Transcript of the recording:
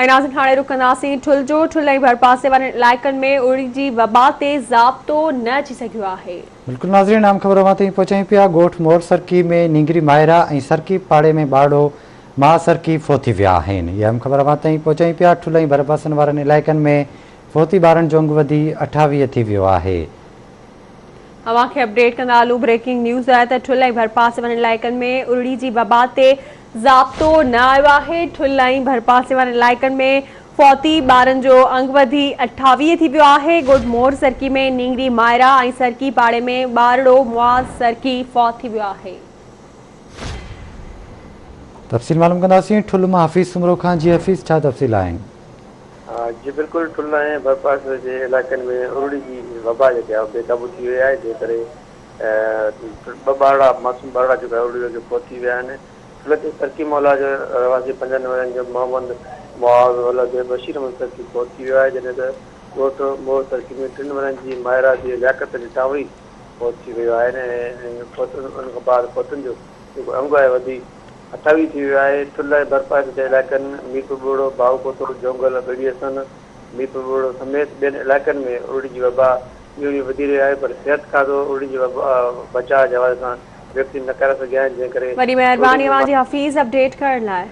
۽ ناظرين هاڻي رخ ڪنداسين ٺل جو، ٺل ۽ ڀرپاسي وارن علائقن ۾ ارڙي جي وبا تي ضابطو نه اچي سگهيو آهي. بلڪل ناظرين اهم خبر اوهان تائين پهچايون پيا ڳوٺ مور سرڪي ۾ نينگري مائره ۽ سرڪي پاڙي ۾ ٻارڙو ماء سرڪي فوت ٿي ويا آهن هي اهم خبر اوهان تائين پهچايون پيا ٺل ۽ ڀرپاسن وارن علائقن ۾ فوتي ٻارن جو انگ وڌي 28 ٿي ويو آهي. اوهان کي اپڊيٽ ڪندا هلون بريڪنگ نيوز آهي ته ٺل ۽ ڀرپاسي وارن علائقن ۾ ارڙي جي وبا تي ضابطو نه آيو آهي، ٺل ۽ ڀرپاسي وارن علائقن ۾ فوتي ٻارن جو انگ وڌي 28 ٿي ويو آهي، ڳوٺ مور سرڪي ۾ نينگري مائره ۽ سرڪي پاڙي ۾ ٻارڙو معاذ سرڪي فوت ٿي ويو آهي. تفصيل معلوم ڪنداسين ٺل مان حفيظ سومرو کان جي حفيظ ڇا تفصيل آهن. جي بلڪل ٺل ۽ ڀرپاسي جي علائقن ۾ ارڙي جي وبا جيڪي آهي بي قابو ٿي وئي آهي جنهن ڪري ٻه ٻارڙا معصوم ٻارڙا جيڪا ارڙي وگهي فوت ٿي ويا آهن ٺل جي سرڪي محلا جو رهواسي پنجن ورهين جو محمد معاذ ولد بشير احمد سرڪي فوت ٿي ويو آهي جڏهن ته ڳوٺ مور سرڪي ۾ ٽن ورهين جي مائره ڌيء لياقت علي ٽانوري فوت ٿي ويو آهي ۽ فوت ان کان بعد فوتن جو جيڪو انگ آهي وڌي 28 ٿي ويو آهي. ٺل ۽ ڀرپاسي جي علائقن ميرپور ٻوڙو، ڀائو ڪوتو، جونگل، ڳڙهي حسن، ميرپور ٻوڙو سميت ٻين علائقن ۾ ارڙي جي وبا ڏينهون ڏينهن وڌي رهي آهي پر صحت کاتو ارڙي جي وبا بچاء جي حوالي سان ويڪسين نه ڪرائي سگهيا آهن جنهن ڪري وڏي ارڙي مهرباني ۾ اوهان جي حفيظ اپڊيٽ ڪرڻ لاء.